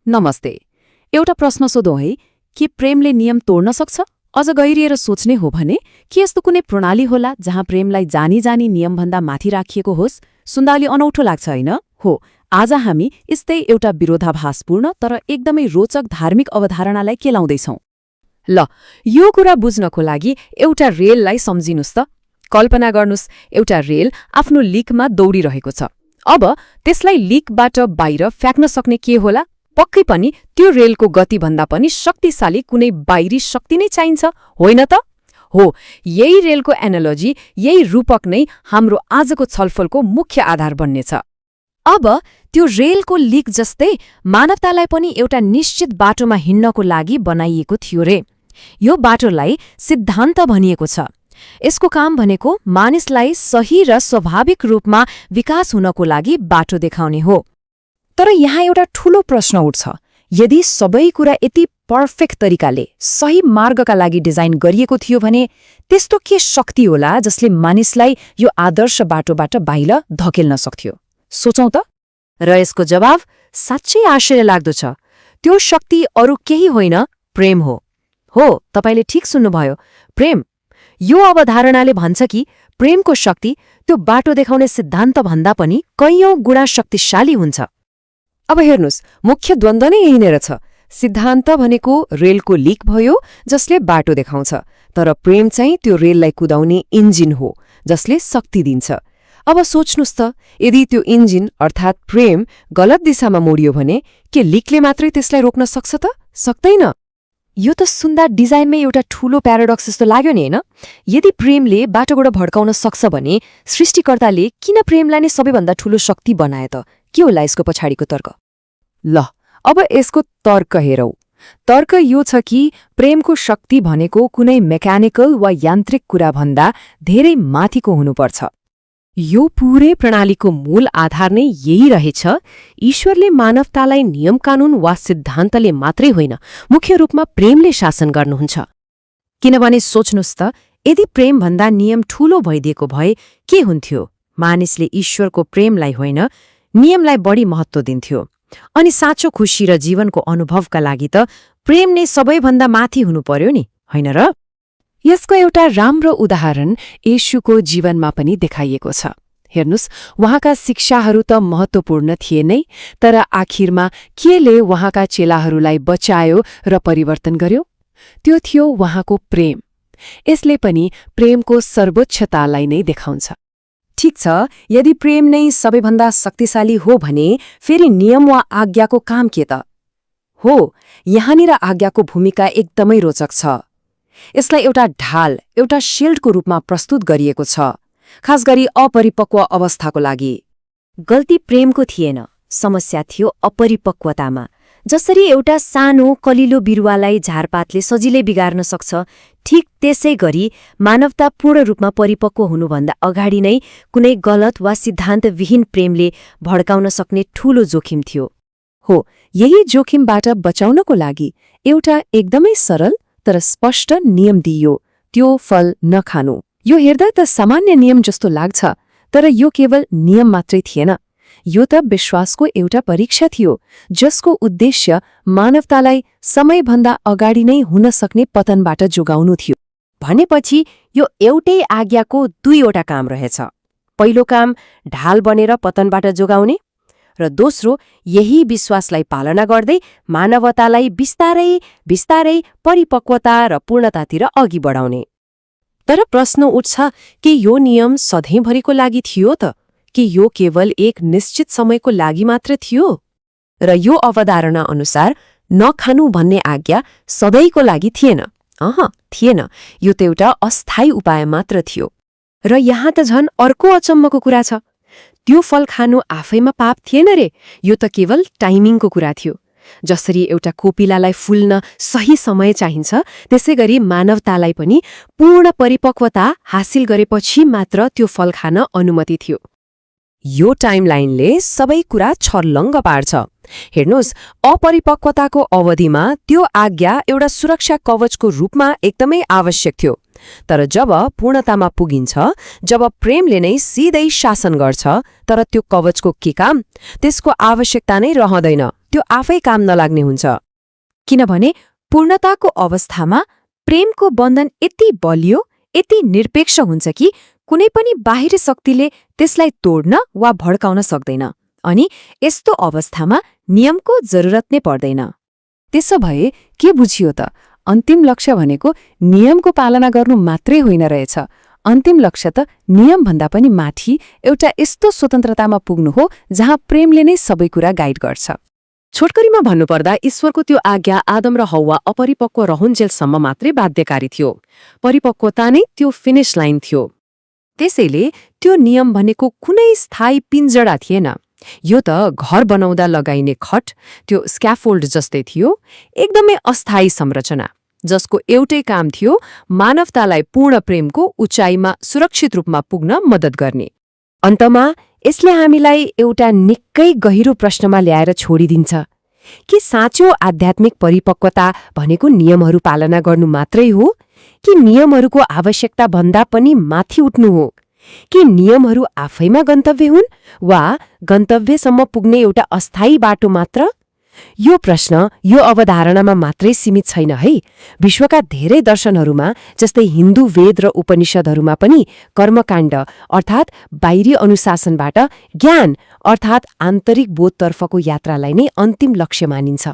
नमस्ते। एउटा प्रश्न सोधौँ है, के प्रेमले नियम तोड्न सक्छ? अझ गहिरिएर सोच्ने हो भने के यस्तो कुनै प्रणाली होला जहाँ प्रेमलाई जानी जानी नियमभन्दा माथि राखिएको होस्? सुन्दा अलि अनौठो लाग्छ होइन? हो, आज हामी यस्तै एउटा विरोधाभासपूर्ण तर एकदमै रोचक धार्मिक अवधारणालाई केलाउँदैछौँ। ल, यो कुरा बुझ्नको लागि एउटा रेललाई सम्झिनुस् त। कल्पना गर्नुस्, एउटा रेल आफ्नो लिकमा दौडिरहेको छ। अब त्यसलाई लिकबाट बाहिर फ्याँक्न सक्ने के होला? पक्कै पनि त्यो रेलको गतिभन्दा पनि शक्तिशाली कुनै बाहिरी शक्ति नै चाहिन्छ, होइन त? हो, यही रेलको एनालोजी, यही रूपक नै हाम्रो आजको छलफलको मुख्य आधार बन्नेछ। अब त्यो रेलको लिक जस्तै मानवतालाई पनि एउटा निश्चित बाटोमा हिँड्नको लागि बनाइएको थियो रे। यो बाटोलाई सिद्धान्त भनिएको छ। यसको काम भनेको मानिसलाई सही र स्वाभाविक रूपमा विकास हुनको लागि बाटो देखाउने हो। तर यहाँ एउटा ठूलो प्रश्न उठ्छ, यदि सबै कुरा यति पर्फेक्ट तरिकाले सही मार्गका लागि डिजाइन गरिएको थियो भने त्यस्तो के शक्ति होला जसले मानिसलाई यो आदर्श बाटोबाट बाहिर धकेल्न सक्थ्यो? सोचौं त। र यसको जवाब साँच्चै आश्चर्यलाग्दो छ। त्यो शक्ति अरू केही होइन, प्रेम हो। हो, तपाईले ठिक सुन्नुभयो, प्रेम। यो अवधारणाले भन्छ कि प्रेमको शक्ति त्यो बाटो देखाउने सिद्धान्त भन्दा पनि कैयौं गुणा शक्तिशाली हुन्छ। अब हेर्नुस्, मुख्य द्वन्द्व नै यही नै छ। सिद्धान्त भनेको रेलको लिक भयो जसले बाटो देखाउँछ, तर प्रेम चाहिँ त्यो रेललाई कुदाउने इन्जिन हो जसले शक्ति दिन्छ। अब सोच्नुस् त, यदि त्यो इन्जिन अर्थात् प्रेम गलत दिशामा मोडियो भने के लिकले मात्रै त्यसलाई रोक्न सक्छ त? सक्दैन। यो त सुन्दा डिजाइनमै एउटा ठूलो प्याराडक्स जस्तो लाग्यो नि, होइन? यदि प्रेमले बाटोबाट भड्काउन सक्छ भने सृष्टिकर्ताले किन प्रेमलाई नै सबैभन्दा ठूलो शक्ति बनाए त? के होला यसको पछाडिको तर्क? ल, अब यसको तर्क हेरौँ। तर्क यो छ कि प्रेमको शक्ति भनेको कुनै मेकानिकल वा यान्त्रिक कुराभन्दा धेरै माथिको हुनुपर्छ। यो पूरै प्रणालीको मूल आधार नै यही रहेछ। ईश्वरले मानवतालाई नियम कानून वा सिद्धान्तले मात्रै होइन, मुख्य रूपमा प्रेमले शासन गर्नुहुन्छ। किनभने सोच्नुस् त, यदि प्रेमभन्दा नियम ठूलो भइदिएको भए के हुन्थ्यो? मानिसले ईश्वरको प्रेमलाई होइन, नियमलाई बढी महत्त्व दिन्थ्यो। अनि साँचो खुशी र जीवनको अनुभवका लागि त प्रेम नै सबैभन्दा माथि हुनु पर्यो नि, होइन र? यसको एउटा राम्रो उदाहरण येशूको जीवनमा पनि देखाइएको छ। हेर्नुस्, उहाँका शिक्षाहरू त महत्त्वपूर्ण थिए नै, तर आखिरमा केले उहाँका चेलाहरूलाई बचायो र परिवर्तन गर्यो? त्यो थियो उहाँको प्रेम। यसले पनि प्रेमको सर्वोच्चतालाई नै देखाउँछ। ठिक छ, यदि प्रेम नै सबैभन्दा शक्तिशाली हो भने फेरि नियम वा आज्ञाको काम के त? हो, यहाँनिर आज्ञाको भूमिका एकदमै रोचक छ। यसलाई एउटा ढाल, एउटा शिल्डको रूपमा प्रस्तुत गरिएको छ, खास गरी अपरिपक्व अवस्थाको लागि। गल्ती प्रेमको थिएन, समस्या थियो अपरिपक्वतामा। जसरी एउटा सानो कलिलो बिरुवालाई झारपातले सजिलै बिगार्न सक्छ, ठिक त्यसै गरी मानवता पूर्ण रूपमा परिपक्व हुनुभन्दा अगाडि नै कुनै गलत वा सिद्धान्तविहीन प्रेमले भड्काउन सक्ने ठूलो जोखिम थियो। हो, यही जोखिमबाट बचाउनको लागि एउटा एकदमै सरल तर स्पष्ट नियम दिइयो, त्यो फल नखानु। यो हेर्दा त सामान्य नियम जस्तो लाग्छ, तर यो केवल नियम मात्रै थिएन। यो त विश्वासको एउटा परीक्षा थियो, जसको उद्देश्य मानवतालाई समयभन्दा अगाडि नै हुन सक्ने पतनबाट जोगाउनु थियो। भनेपछि यो एउटै आज्ञाको दुईवटा काम रहेछ। पहिलो काम ढाल बनेर पतनबाट जोगाउने, र दोस्रो यही विश्वासलाई पालना गर्दै मानवतालाई बिस्तारै बिस्तारै परिपक्वता र पूर्णतातिर अघि बढाउने। तर प्रश्न उठ्छ कि यो नियम सधैँभरिको लागि थियो त? कि यो केवल एक निश्चित समयको लागि मात्र थियो? र यो अवधारणा अनुसार नखानु भन्ने आज्ञा सधैँको लागि थिएन। थिएन, यो त एउटा अस्थायी उपाय मात्र थियो। र यहाँ त झन् अर्को अचम्मको कुरा छ, त्यो फल खानु आफैमा पाप थिएन रे, यो त केवल टाइमिङको कुरा थियो। जसरी एउटा कोपिलालाई फुल्न सही समय चाहिन्छ, त्यसै गरी मानवतालाई पनि पूर्ण परिपक्वता हासिल गरेपछि मात्र त्यो फल खान अनुमति थियो। यो टाइमलाइनले सबै कुरा छर्लङ्ग पार्छ। हेर्नुस्, अपरिपक्वताको अवधिमा त्यो आज्ञा एउटा सुरक्षा कवचको रूपमा एकदमै आवश्यक थियो। तर जब पूर्णतामा पुगिन्छ, जब प्रेमले नै सिधै शासन गर्छ, तर त्यो कवचको के काम? त्यसको आवश्यकता नै रहँदैन। त्यो आफै काम नलाग्ने हुन्छ। किनभने पूर्णताको अवस्थामा प्रेमको बन्धन यति बलियो, यति निरपेक्ष हुन्छ कि कुनै पनि बाहिरी शक्तिले त्यसलाई तोड्न वा भड्काउन सक्दैन। अनि यस्तो अवस्थामा नियमको जरुरत नै पर्दैन। त्यसो भए के बुझियो त? अन्तिम लक्ष्य भनेको नियमको पालना गर्नु मात्रै होइन रहेछ। अन्तिम लक्ष्य त नियमभन्दा पनि माथि एउटा यस्तो स्वतन्त्रतामा पुग्नु हो जहाँ प्रेमले नै सबै कुरा गाइड गर्छ। छोटकरीमा भन्नुपर्दा ईश्वरको त्यो आज्ञा आदम र हव्वा अपरिपक्व रहन्जेलसम्म मात्रै बाध्यकारी थियो। परिपक्वता नै त्यो फिनिश लाइन थियो। त्यसैले त्यो नियम भनेको कुनै स्थायी पिञ्जडा थिएन। यो त घर बनाउँदा लगाइने खट, त्यो स्क्याफोल्ड जस्तै थियो, एकदमै अस्थायी संरचना, जसको एउटै काम थियो मानवतालाई पूर्ण प्रेमको उचाइमा सुरक्षित रूपमा पुग्न मद्दत गर्ने। अन्तमा यसले हामीलाई एउटा निकै गहिरो प्रश्नमा ल्याएर छोडिदिन्छ कि साँचो आध्यात्मिक परिपक्वता भनेको नियमहरू पालना गर्नु मात्रै हो, कि नियमहरूको आवश्यकता भन्दा पनि माथि उठ्नु हो, कि नियमहरू आफैमा गन्तव्य हुन् वा गन्तव्यसम्म पुग्ने एउटा अस्थायी बाटो मात्र? यो प्रश्न यो अवधारणामा मात्रै सीमित छैन है। विश्वका धेरै दर्शनहरूमा, जस्तै हिन्दू वेद र उपनिषदहरूमा पनि कर्मकाण्ड अर्थात् बाहिरी अनुशासनबाट ज्ञान अर्थात् आन्तरिक बोधतर्फको यात्रालाई नै अन्तिम लक्ष्य मानिन्छ।